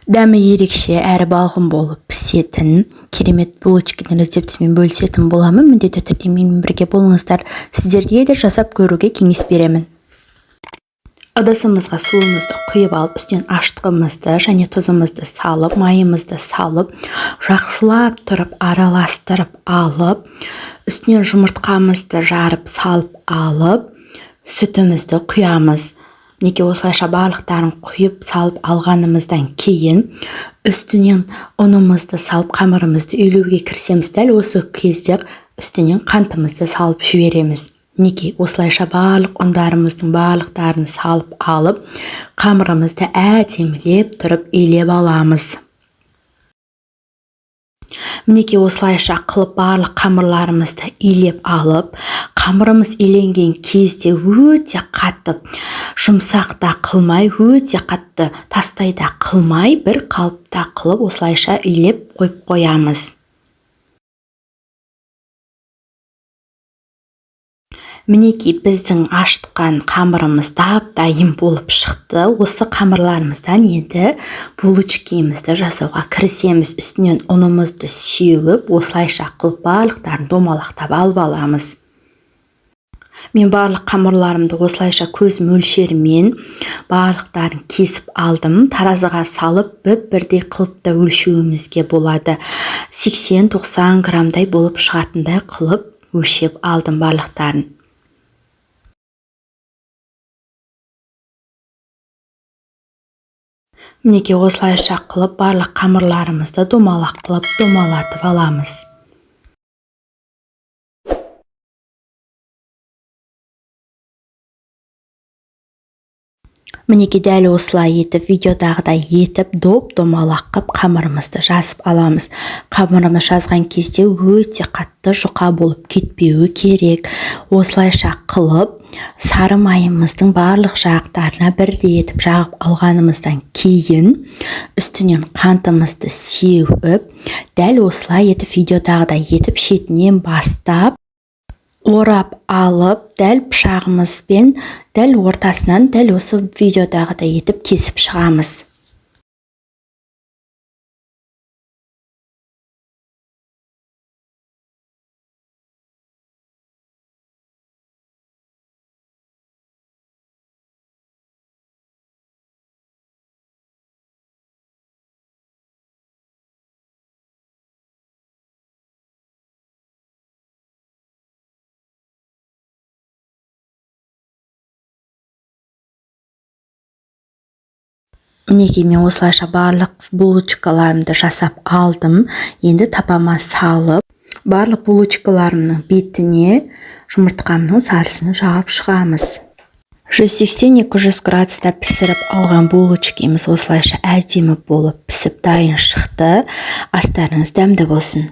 Дәмі ерекше әрі балғын болып пісетін керемет булочканың рецептімен бөлісетін боламын. Міндетті түрде менімен бірге болыңыздар. Сіздерге де жасап көруге кеңес беремін. Ыдысымызға суымызды құйып алып, үстінен ашытқымызды және тұзымызды салып, майымызды салып, жақсылап тұрып араластырып алып, үстінен жұмыртқамызды жарып салып алып, сүтімізді құямыз. Мінекей осылайша барлықтарын құйып салып алғанымыздан кейін үстінен ұнымызды салып, қамырымызды үйлеуге кірісеміз. Дәл осы кезде үстінен қантымызды салып жібереміз. Мінекей осылайша барлық ұндарымыздың барлықтарын салып алып, қамырымызды әдемілеп тұрып илеп аламыз. Мінекей осылайша қылып барлық қамырларымызды илеп алып, қамырымыз иленген кезде өте қатты жұмсақ та қылмай, өте қатты тастай да қылмай, бір қалыпта қылып осылайша илеп қойып қоямыз. Мінекей біздің ашытқан қамырымыз дап-дайын болып шықты. Осы қамырларымыздан енді булочкимізді жасауға кірісеміз. Үстінен ұнымызды сеуіп, осылайша қылып барлықтарын домалақтап алып аламыз. Мен барлық қамырларымды осылайша көз мөлшерімен барлықтарын кесіп алдым. Таразыға салып, бір-бірдей қылып та өлшеуімізге болады. 80-90 граммдай болып шығатындай қылып өлшеп алдым барлықтарын. Мінекей осылайша қылып барлық қамырларымызды домалақ қылып домалатып аламыз. Мінекей дәл осылай етіп, видеодағыдай етіп, доп-домалақ қылып қамырымызды жазып аламыз. Қамырымыз жазған кезде өте қатты жұқа болып кетпеуі керек. Осылайша қылып, сары майымыздың барлық жақтарына бірдей етіп жағып алғанымыздан кейін үстінен қантымызды сеуіп, дәл осылай етіп, видеодағыдай етіп шетінен бастап орап алып, дәл пышағымызбен дәл ортасынан дәл осы видеодағыдай етіп кесіп шығамыз. Мінекей мен осылайша барлық булочкаларымды жасап алдым. Енді тапама салып, барлық булочкаларымның бетіне жұмыртқамның сарысын жағып шығамыз. 180-200 градуста пісіріп алған булочкамыз осылайша әдемі болып пісіп дайын шықты. Астарыңыз дәмді болсын.